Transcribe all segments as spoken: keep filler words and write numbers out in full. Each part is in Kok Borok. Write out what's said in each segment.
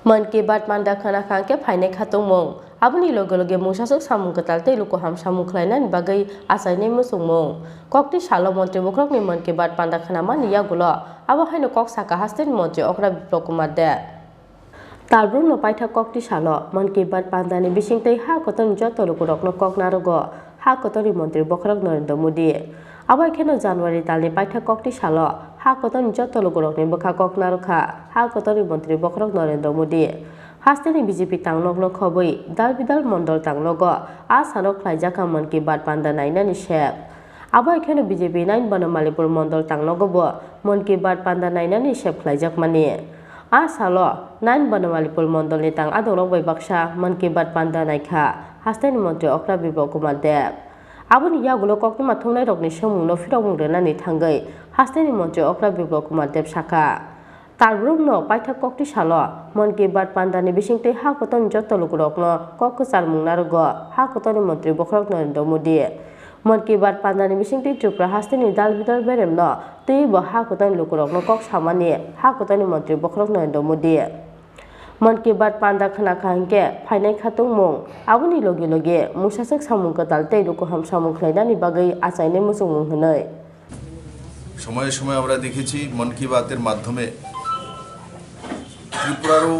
Mann Ki Baat panda khna kha hwnkhe phainai kha tongmung. Aboni loge loge mungsaswk samung kwtal tei luku ham samung khlainani bagwi achainai muchungmung. Kokti salo Montri Bokhorokni Mann Ki Baat panda khnamani yagulo abo haino kok sakha hasteni Montri Okra Biplab Kumar Deb. Talbrumno paithak kokti salo Mann Ki Baat pandani bisingtwi ha kotorni joto lukurokno kok narwgo ha kotorni Montri Bokhorok Narendra Modi. Abo hai kheno January talni paithak kokti salo ha kotorni joto lukurokni bwkha kok narwkha ha kotorni Montri Bokhorok Narendra Modi. Hasteni B J P tangnokno khobwi dal bidal mondol tangnogo a salo khlaijakha Mann Ki Baat panda nainani sep. Abo hai kheno B J P nine Banamalipur mondol tangnogo bo Mann Ki Baat panda nainani sep khlaijakmani. A salo nine Banamalipur mondolni tang adongrok bai baksa Mann Ki Baat panda naikha hasteni Montri Okra Biplab Kumar Deb. Aboni yagulo koktwma thumnairokni swngmungno phirokmung rwnani thangwi hasteni Montri Okra Biplab Kumar Deb sakha, Talbrumno paithak kokti salo Mann Ki Baat pandani bisingtwi ha kotorni joto lukurokno kok kwcharmung narwgo ha kotorni Montri Bokhorok Narendra Modi. Mann Ki Baat pandani bisingtwi Tripura hasteni dal bidal beremno twibo ha kotorni lukurokno kok samani ha kotorni Montri Bokhorok Narendra Modi. Mann Ki Baat panda khna kha hwnkhe phainai kha tongmung, aboni loge loge mungsaswk samung kwtal tei luku ham samung khlainani bagwi achainai muchungmung hwnwi. সময়ে সময়ে আমরা দেখেছি মন কি বাতের মাধ্যমে ত্রিপুরারও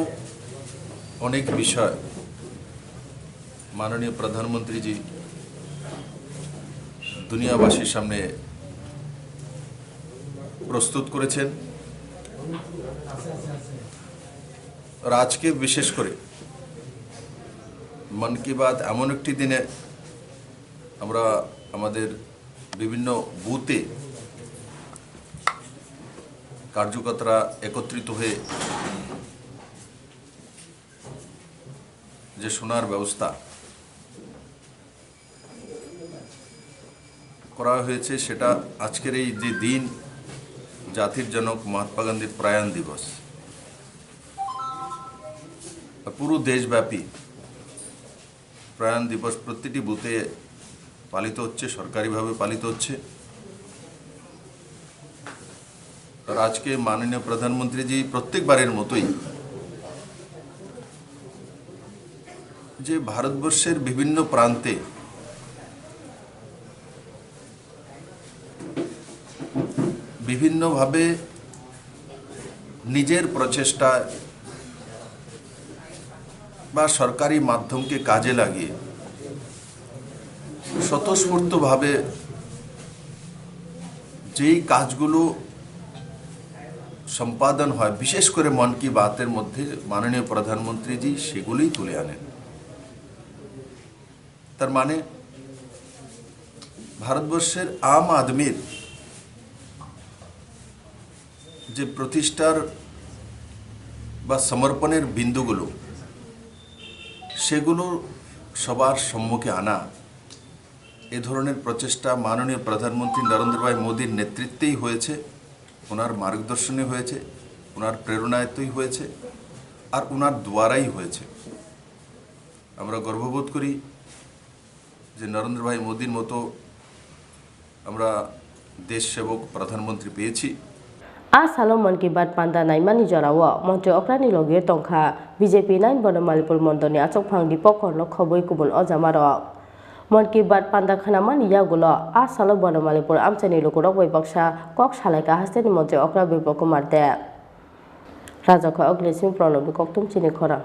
অনেক বিষয় মাননীয় প্রধানমন্ত্রীজি দুনিয়াবাসীর সামনে প্রস্তুত করেছেন। আর আজকে বিশেষ করে মন কি বাত এমন একটি দিনে আমরা আমাদের বিভিন্ন বুথে কার্যকর্তারা একত্রিত হয়ে যে শোনার ব্যবস্থা করা হয়েছে, সেটা আজকের এই যে দিন, জাতির জনক মহাত্মা গান্ধীর প্রয়াণ দিবস, পুরো দেশব্যাপী প্রয়াণ দিবস প্রতিটি বুথে পালিত হচ্ছে, সরকারিভাবে পালিত হচ্ছে। আর আজকে মাননীয় প্রধানমন্ত্রীজি প্রত্যেকবারের মতোই যে ভারতবর্ষের বিভিন্ন প্রান্তে বিভিন্নভাবে নিজের প্রচেষ্টায় বা সরকারি মাধ্যমকে কাজে লাগিয়ে স্বতঃস্ফূর্তভাবে যেই কাজগুলো সম্পাদন হয়, বিশেষ করে মন কি বাতের মধ্যে মাননীয় প্রধানমন্ত্রীজি সেগুলোই তুলে আনেন। তার মানে ভারতবর্ষের আম আদমির যে প্রতিষ্ঠার বা সমর্পণের বিন্দুগুলো, সেগুলো সবার সম্মুখে আনা, এ ধরনের প্রচেষ্টা মাননীয় প্রধানমন্ত্রী নরেন্দ্র ভাই মোদীর নেতৃত্বেই হয়েছে, ওনার মার্গদর্শনে হয়েছে, ওনার প্রেরণায়তই হয়েছে, আর ওনার দ্বারাই হয়েছে। আমরা গর্ববোধ করি যে নরেন্দ্র ভাই মোদীর মতো আমরা দেশ সেবক প্রধানমন্ত্রী পেয়েছি। A salo Mann Ki Baat panda naimani jorao Montri Okrani loge tongkha B J P nine Bonomalipur mondolni achukphang Dipak Korno khobwi kubun ojamarok. Mann Ki Baat panda khnamani yagulo a salo Bonomalipur amchaini lukurok bai baksa kok salaikha hasteni Montri Okra Biplab Kumar Deb. Rajakha Ogni Singh Pranabni kokthum chini khorang.